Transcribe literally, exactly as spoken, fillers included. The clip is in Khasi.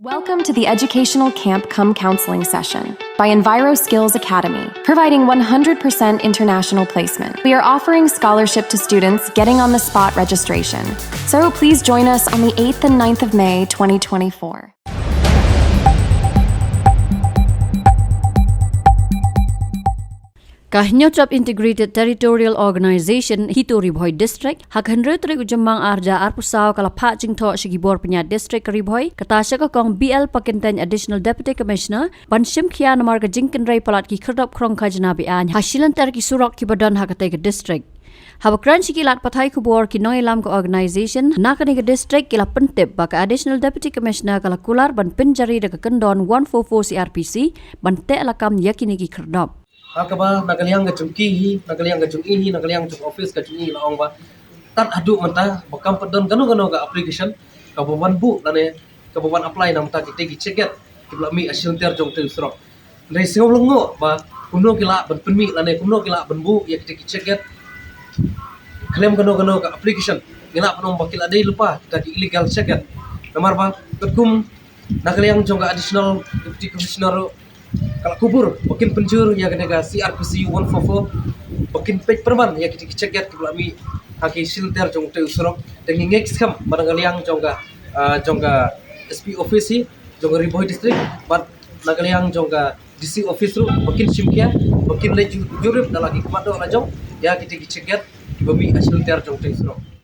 Welcome to the educational camp cum counseling session by Enviro Skills Academy, providing one hundred percent international placement. We are offering scholarship to students getting on the spot registration. So please join us on the eighth and ninth of May twenty twenty-four. Ka Hynñiewtrep Integrated Territorial Organization HITO Ri Bhoi District, ha ka hynriew tarik u Jymmang arhajar arphew saw ka la phah jingthoh sha ki bor pynïaid district ka Ri Bhoi, kata sha ka kong B L Pakyntein, Additional Deputy Commissioner, ban shim khia namar ka jingkynrei palat ki khyrdop khrong khajna be-aiñ ha shilynter ki surok kiba don ha katei ka district. Haba kren sha ki lad pathai khubor, ki nongïalam ka organization na kane ka district ki la pyntip ba ka Additional Deputy Commissioner ka la kular ban pynjari da ka kyndon one four four C R P C ban teh lakam ïa kine ki khyrdop. Ha kaba na ka liang ka jong ki hi, na ka liang ka jong i hi, na ka liang jong office ka jong i la ong ba tad haduh mynta ba kam pat don kano kano ka application kaba wan buh lane kaba wan apply na bynta kitei ki check gate kiba la mih ha shilynter jong utei u surok. Hynrei sngew lyngngoh ba kumno ki lah ban pynmih lane kumno ki lah ban buh ïa kitei ki check gate khlem kano kano ka application. Ngi lah ban ong ba ki la dei lypa kita ki illegal check gate. Namar ba katkum na ka liang jong ka Additional Deputy Commissioner ruh ka la kubur ba kin pynjur ïa kane ka C R P C one four four ba kin peit pyrman ïa kitei ki check gate kiba la mih ha ki shilynter jong utei u surok. Te ngi ngeit skhem ba na ka liang jong ka, ah, jong ka S P office hi jong ka Ri Bhoi District bad na ka liang jong ka D C office ruh ba kin shim khia, ba kin leit ju-, jurip da la ki khmat doh la jong ïa kitei ki check gate kiba mih ha shilynter jong utei u surok.